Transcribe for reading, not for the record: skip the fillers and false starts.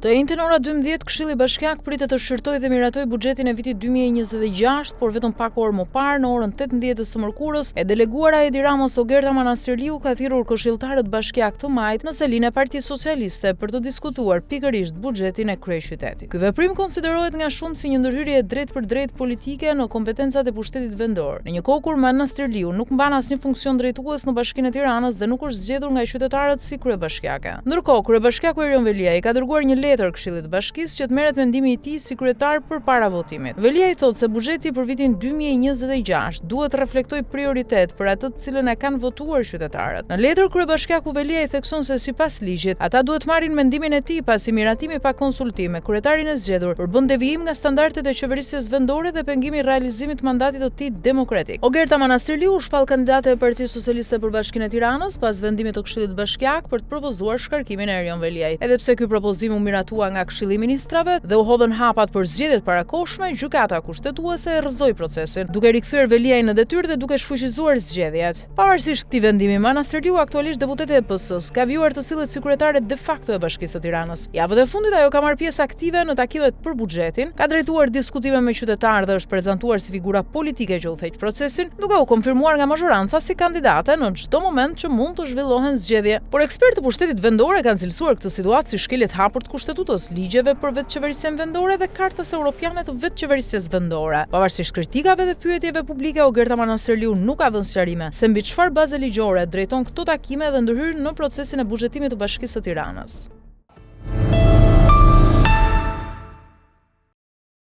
Të enjten ora 12, Këshilli Bashkiak pritet të shqyrtojë dhe miratojë buxhetin e vitit 2026, por vetëm pak orë më parë, në orën 18 të së mërkurës, e deleguara e Edi Ramës Ogerta Manastirliu ka thirrur këshilltarët bashkiakë të majtë në selinë e Partisë Socialiste për të diskutuar pikërisht buxhetin e kryeqytetit. Ky veprim konsiderohet nga shumë si një ndërhyrje e drejtpërdrejtë politike në kompetencat e pushtetit vendor, në një kohë kur Manastirliu nuk mban asnjë funksion drejtues në Bashkinë e Tiranës dhe nuk është zgjedhur nga qytetarët si kryebashkiake. Ndërkohë, kryebashkiaku Erion Veliaj i ka dërguar një letër Këshillit të Bashkisë që të merret mendimi i tij si kryetar përpara votimit. Veliaj thotë se buxheti për vitin 2026 duhet të reflektojë prioritet për atë të cilën e kanë votuar qytetarët. Në letër, kryebashkiaku Veliaj thekson se sipas ligjit, ata duhet të marrin mendimin e tij pasi miratimi pa konsultim me kryetarin e zgjedhur përbën devijim nga standardet e qeverisjes vendore dhe pengim i realizimit të mandatit të tij demokratik. Ogerta Manastirliu u shpall kandidate e Partisë Socialiste për Bashkinë e Tiranës pas vendimit të Këshillit Bashkiak për të propozuar shkarkimin e Erion Veliajt. Edhe pse ky propozim u miratua nga Këshilli i Ministrave dhe u hodhën hapat për zgjedhje të parakohshme, Gjykata Kushtetuese e rrëzoi procesin, duke rikthyer Veliajn në detyrë dhe duke shfuqizuar zgjedhjet. Pavarësisht këtij vendimi, Manastirliu, aktualisht deputete e PS-së, ka vijuar të sillet si kryetare de facto e Bashkisë së Tiranës. Javët e fundit ajo ka marrë pjesë aktive në takimet për buxhetin, ka drejtuar diskutime me qytetarë dhe është prezantuar si figura politike që udhëheq procesin, duke u konfirmuar nga mazhoranca si kandidate në çdo moment që mund të zhvillohen zgjedhje. Por ekspertë të pushtetit vendor e kanë cilësuar këtë situatë si shkelje të hapur të Kushtetutës, ligjeve për vetëqeverisjen vendore dhe Kartës Europiane të Vetëqeverisjes Vendore. Pavarësisht kritikave dhe pyetjeve publike, Ogerta Manastirliu nuk ka dhënë sqarime se mbi çfarë baze ligjore drejton këto takime dhe ndërhyn në procesin e buxhetimit të Bashkisë së Tiranës.